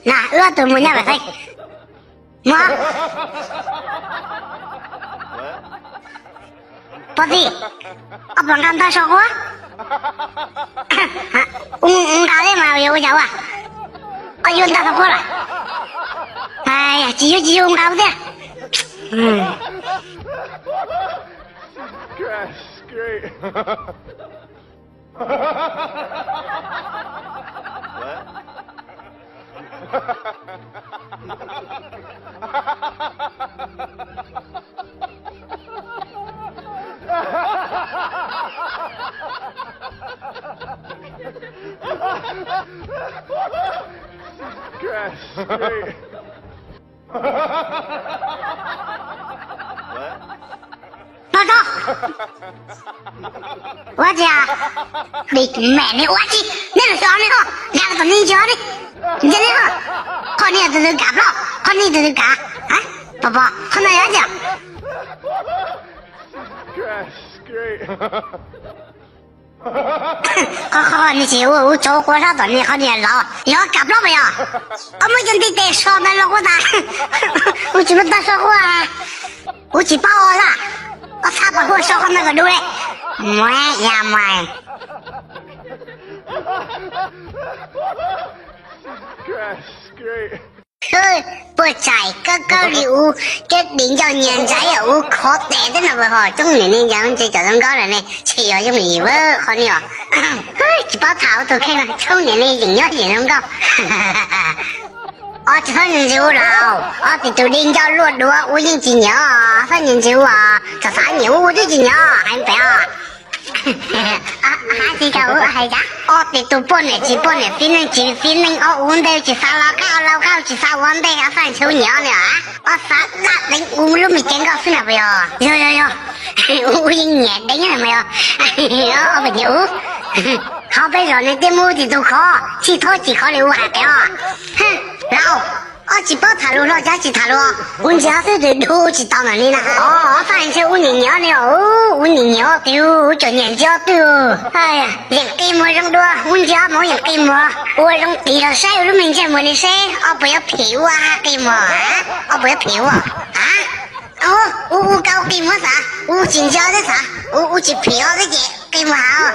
Na, wb ob tug mus nyob pem xeeb. Mus. Pov Txi, koj puas nqa ntag so quab? Ua nqa thiab mas yuav ua cas ua? Koj yuav ntag so quab lawm. Tsis yuav tsis yuav, nqa thiab. Pov Txi, ua tsi a? Dim mem ne, ua tsi? Nej lus xyov ne ho, nqa los tom nej ntsia ne. Ntsia ne ho, qhov nej tus twg kav plaub, qhov nej tus twg kav? Pov Pov, qhov no yog tsi? Qhov qhov nej tsis ua, ua tsov quav sab tom nej qhov niag laus yog kav plaub mas yog. Koj muab cov ntiv tes so ntawd los quaj tas. Ua tsis muaj tag so quaj. Ua tsis paub ua laj. Koj txhob pam huaj so qhov ntawd kom dub li. Muab ya mas. Puas tsaim kawg kawg li ub, cov dim ncauj nyias ntxaiv ub khov tes teb no puas ho coob niam ne, ncav ntse cov zoo nkauj lawm ne, tsis yog yooj yim ua qhov ni os. Tsis paub tham ua tus kheej no, coob niam ne yeem nyob yeem zoo nkauj. Ob tsis txhob ntse ub los, ob tsis tus di ncauj luaj duav ub yeej tsis nyiam, txhob ntse ub os, txawm xav nyiam ub ub twb tsis nyiam hais pem os. Hais tsis tau ub hais cas, ob tsis tus poj niam tsis poj niam, txiv neej tsis txiv neej, ob ub ntej tsis xav los qab, lau qab tsis xav ua ntej, ob xav ntshe ub nyiam ne. Ob xav dab deev ub lub me cev nkauj xwb na puas yog? Yog yog yog, ub yeej nyiam deev mas yog. Ob pem nyiam ub. Qhov peb zos ne tej muaj tsis tus khov, tsis txhob tsis khov li ub hais pem os. Laus, ob tsis paub tham lus los cas tsis tham lus, ub ntsia xwb tus dub tsis tau ntawm li na. Ob xav ntshe ub nyiam nyiam ne, ub nyiam nyiam ob tsis, ub tseem nyiam ntsia ob twj. Yeem qi muag zoo dua, ub ntsia mas ub yeem qi muag, ua zoo tiv los saib ua lub me ntsej muag ni seb ob puas yuav phim ua qi muag, ob puas yuav phim ua. Ub, ub kau qi muag xav, ub tsis ntsia xwb xav, ub tsis phim ua xwb ces qi muag hais.